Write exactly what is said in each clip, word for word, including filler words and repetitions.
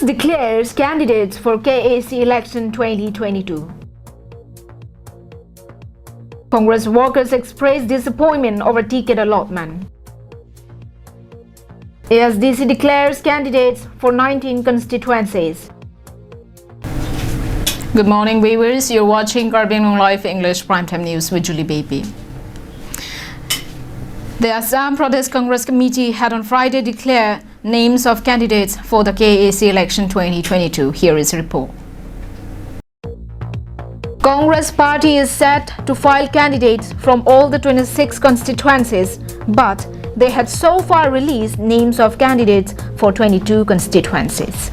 Declares candidates for K A C election twenty twenty-two. Congress workers express disappointment over ticket allotment. A S D C declares candidates for nineteen constituencies. Good morning, viewers. You're watching Karbi Anglong Live English Primetime News with Julie Baby. The Assam Pradesh Congress Committee had on Friday declared names of candidates for the K A C election twenty twenty-two. Here is a report. Congress party is set to file candidates from all the twenty-six constituencies, but they had so far released names of candidates for twenty-two constituencies.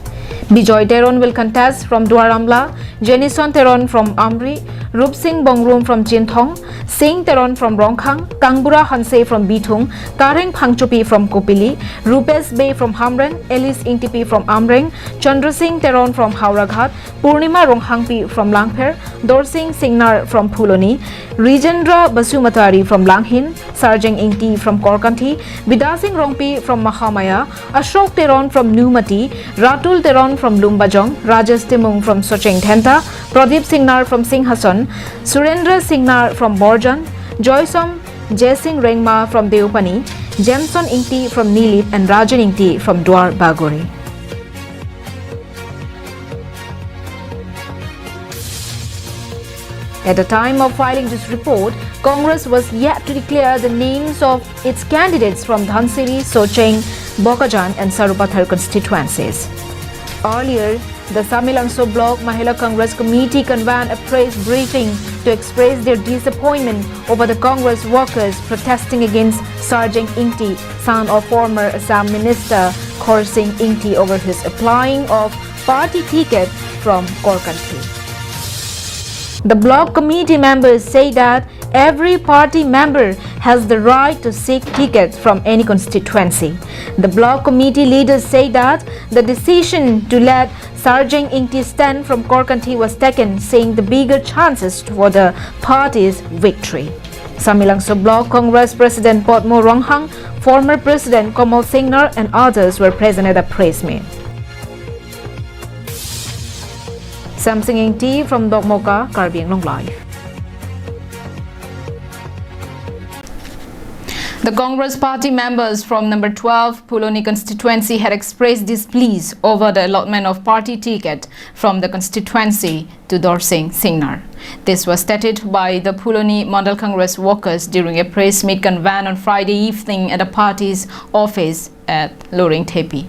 Bijoy Teron will contest from Duar Amla, Jenison Teron from Amri, Rupsing Bongrung from Chinthong, Sing Teron from Rongkhang, Kangbura Hanse from Bithung, Kareng Phangchopi from Kopili, Rupesh Bey from Hamren, Alice Ingtipi from Amreng, Chandra Sing Teron from Howraghat, Purnima Ronghangpi from Langpher, Dorsing Singnar from Phuloni, Rijendra Basumatary from Langhin, Sarjeng Ingti from Korkanthi, Bidasing Rongpi from Mahamaya, Ashok Teron from Numati, Ratul Teron from Lumbajong, Rajesh Timung from Socheng Dhenta, Pradip Singnar from Singhason, Surendra Singnar from Borjan, Joysom Jesing Rengma from Deopani, Jameson Ingti from Nilip and Rajan Ingti from Duar Bagori. At the time of filing this report, Congress was yet to declare the names of its candidates from Dhansiri, Socheng, Bokajan and Sarupathar constituencies. Earlier, the Samelangso Block Mahila Congress Committee convened a press briefing to express their disappointment over the Congress workers protesting against Sarjeng Ingti, son of former Assam Minister Khorsing Ingti, over his applying of party ticket from Korkanthi. The block committee members say that every party member has the right to seek tickets from any constituency. The block committee leaders say that the decision to let Sarjeng Ingti stand from Korkanthi was taken, seeing the bigger chances for the party's victory. Samelangso Block Congress President Podmo Ronghang, former President Komal Singnar and others were present at the press meet. Samsing Ingti from Dokmoka, Karbi Anglong Live. The Congress party members from number twelve Phuloni constituency had expressed displeasure over the allotment of party ticket from the constituency to Dorsing Singnar. This was stated by the Phuloni Mandal Congress workers during a press meet convened on Friday evening at the party's office at Loringthepi.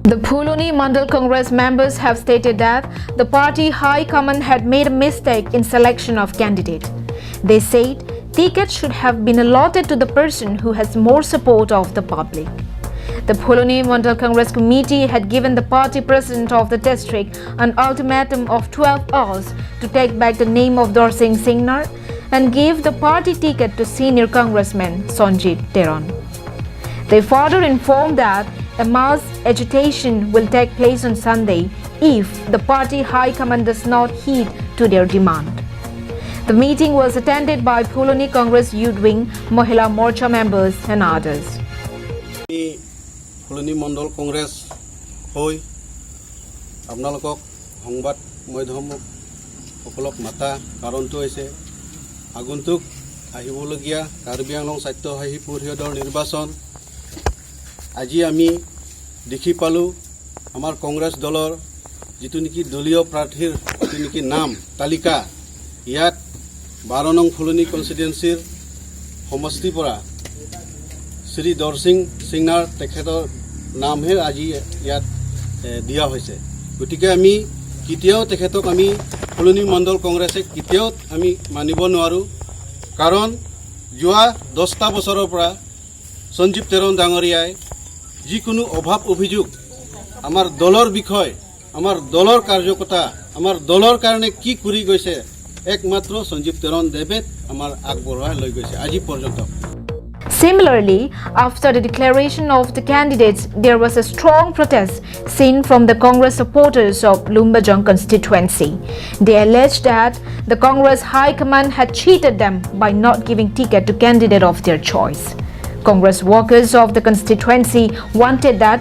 The Phuloni Mandal Congress members have stated that the party high command had made a mistake in selection of candidate. They said ticket should have been allotted to the person who has more support of the public. The Phuloni Mandal Congress Committee had given the party president of the district an ultimatum of twelve hours to take back the name of Dorsing Singnar and give the party ticket to senior congressman Sanjib Teron. They further informed that a mass agitation will take place on Sunday if the party high command does not heed to their demand. The meeting was attended by Phuloni Congress Youth Wing, Mahila Morcha members and others. আমি ফুলনি মণ্ডল কংগ্ৰেছ হৈ আপোনালোকক সংবাদ মাধ্যম সকলক মাতা কাৰণটো হৈছে আগন্তুক আহিবলগীয়া কাৰ্বি আংলং স্বায়ত্তশাসী পৰিষদৰ নিৰ্বাচন। আজি আমি দেখি পালোঁ আমাৰ কংগ্ৰেছ দলৰ যিটো নেকি দলীয় প্ৰাৰ্থীৰ যিটো নেকি নাম তালিকা, ইয়াত বাৰ নং ফুলনি কনষ্টিটুৱেঞ্চিৰ সমষ্টিৰ পৰা শ্ৰী দৰসিং সিংনাৰ তেখেতৰ নামহে আজি ইয়াত, এ, দিয়া হৈছে। গতিকে আমি কেতিয়াও তেখেতক আমি ফুলনি মণ্ডল কংগ্ৰেছে কেতিয়াও আমি মানিব নোৱাৰোঁ। কাৰণ যোৱা দহটা বছৰৰ পৰা সঞ্জীৱ তেৰণ ডাঙৰীয়াই যিকোনো অভাৱ অভিযোগ আমাৰ দলৰ বিষয়ে, আমাৰ দলৰ কাৰ্যকৰ্তা, আমাৰ দলৰ কাৰণে কি কৰি গৈছে, একমাত্ৰ সঞ্জীৱ তেৰণ দেৱে আমাৰ আগবঢ়াই লৈ গৈছে আজি পৰ্যন্ত। Similarly, after the declaration of the candidates, there was a strong protest seen from the Congress supporters of Lumbajong constituency. They alleged that the Congress high command had cheated them by not giving ticket to candidate of their choice. Congress workers of the constituency wanted that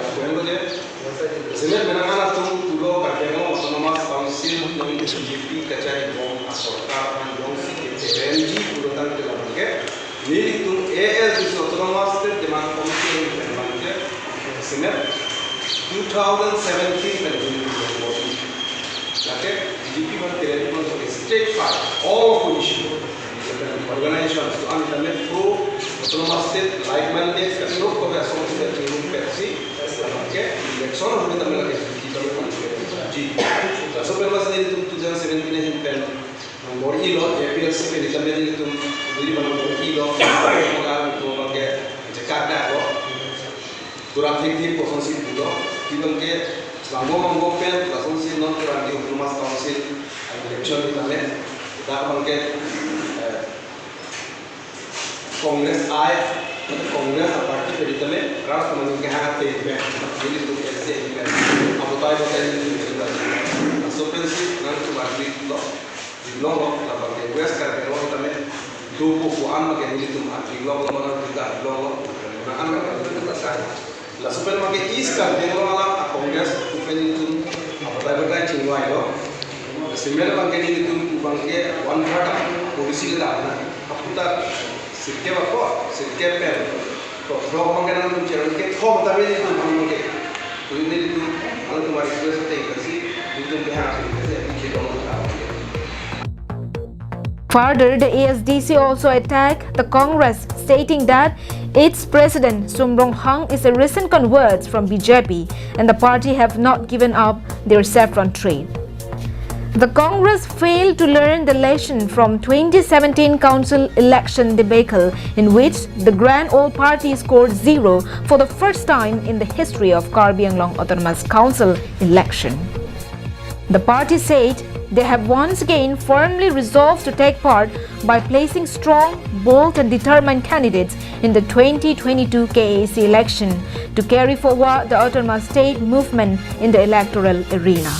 Lapen lo je, senior menang atum pulo Karbi Anglong Autonomous Council non B J P kachari bom asorkar an jongsi keperenji pulo tangte labangke nelitum A S D C Autonomous State Demand Committee pen abangke senior two thousand seventeen pen nelitum bom. Lake B J P pen keren pen ke state fight, all opposition organization, so ami tame pro Autonomous State, like-minded, katok kove asong state nelitum pensi labangke election huni tame lake B J P tame pen ji. Laso pen mas nelitum two thousand seventeen ahin pen nombor ilo, A P H L C pen tame nelitum dui nombor ilo, maka itu abangke jekak dak lo. Kurang thik thik kosonsi pulo, abangke bangbo bangbo pen, lasonsi non kurang di Autonomous Council election tame, dak abangke, eh, Congress I, Congress a party pen tame, ras manu ke ha te pen, nelitum S C pen, abutai butai nelitum pen, laso pensi nangtum arjulong lo, arjulong lo, labangke West Karbi Anglong tame, do ko ko an abangke nelitum arjulong lo, mane kita arjulong lo, mane an abangke nelitum ta sai. Laso pen abangke East Karbi Anglong along a Congress pen nelitum abatai batai chingvai lo. Senior abangke nelitum abangke one third policy le dam na. Aputar sirkep ako, sirkep pen. To throk abangke nangtum chairman kethom tame nelitum abangke. To nelitum, nangtum request te kasi, nelitum ke ha kasi, nelitum ke dong. Further, the A S D C also attacked the Congress, stating that its president Sum Ronghang is a recent convert from B J P and the party have not given up their saffron trade. The Congress failed to learn the lesson from twenty seventeen council election debacle, in which the Grand Old Party scored zero for the first time in the history of Karbi Anglong Autonomous Council election. The party said they have once again firmly resolved to take part by placing strong, bold and determined candidates in the twenty twenty-two K A A C election to carry forward the Autonomous State movement in the electoral arena.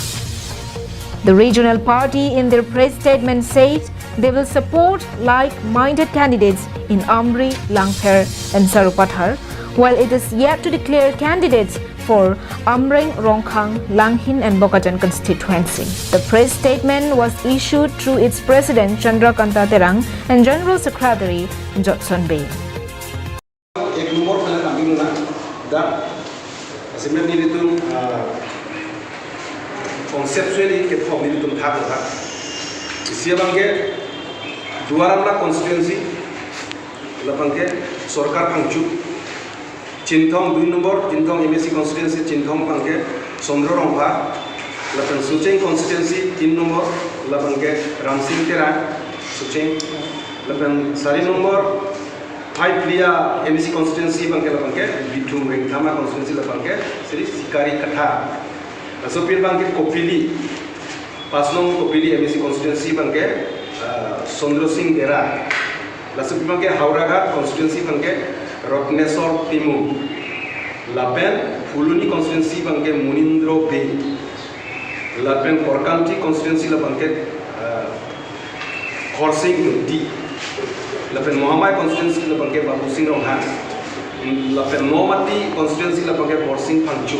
The regional party in their press statement said they will support like-minded candidates in Amri, Langpher and Sarupathar, while it is yet to declare candidates for Amreng, Rongkhang, Langhin and Bokajan constituency. The press statement was issued through its president Chandrakanta Terang and general secretary Jotson Bey. Ek nombor pala kami nuna dak asimet nelitum, ah, conceptually kethom nelitum thak thak. Isi abangke Duar Amla constituency, labangke Sorkar Phangcho, Chinthong dui nombor, Chinthong M A C constituency, Chinthong abangke Sondro Rongpha, lapen Socheng constituency tin nombor, labangke Ramsing Terang, Socheng, lapen sari nombor, Phai Phli a M A C constituency abangke labangke Bithung Rengthama constituency labangke Sri Sikari Kathar. Laso aphi abangke Kopili, pas nong Kopili M A C constituency abangke, ah, Chandra Sing Bera. Laso aphi abangke Howraghat constituency abangke Ratneswar Timung. Lapen Phuloni constituency abangke Munindra Bey. Lapen Korkanthi constituency labangke, ah, Khorsing Ingti. Lapen Mahamai constituency labangke Babusing Ronghang. Lapen Nomati constituency labangke Borsing Phangcho.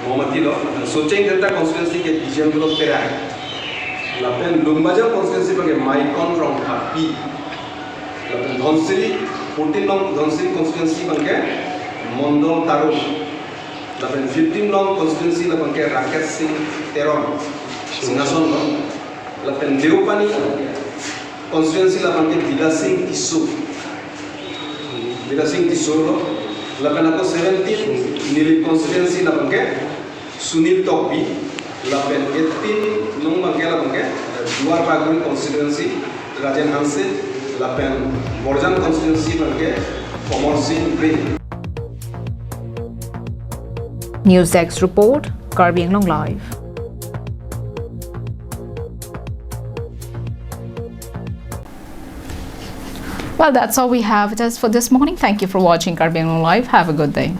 Nomati lo, Socheng Delta constituency ke Dijendra Terang. Lapen Lumbajang constituency abangke Maikon Rongphapi. Lapen Dhansiri, fourteen nong Dhansiri constituency abangke Mondol Tarun. Lapen fifteen nong constituency labangke Rakesh Sing Teron, Singhason lo. Lapen Deopani constituency labangke Bidya Sing Tisso. Bidya Sing Tisso lo. Lapen ako seventeen Nilip constituency labangke Sunil Tokbi. Lapen eighteen nong abangke labangke Duar Bagori constituency Rajen Hanse. Lapen Borjan constituency abangke Komor Sing Bey. News Desk Report, Karbi Anglong Live. Well, that's all we have just for this morning. Thank you for watching Karbi Anglong Live. Have a good day.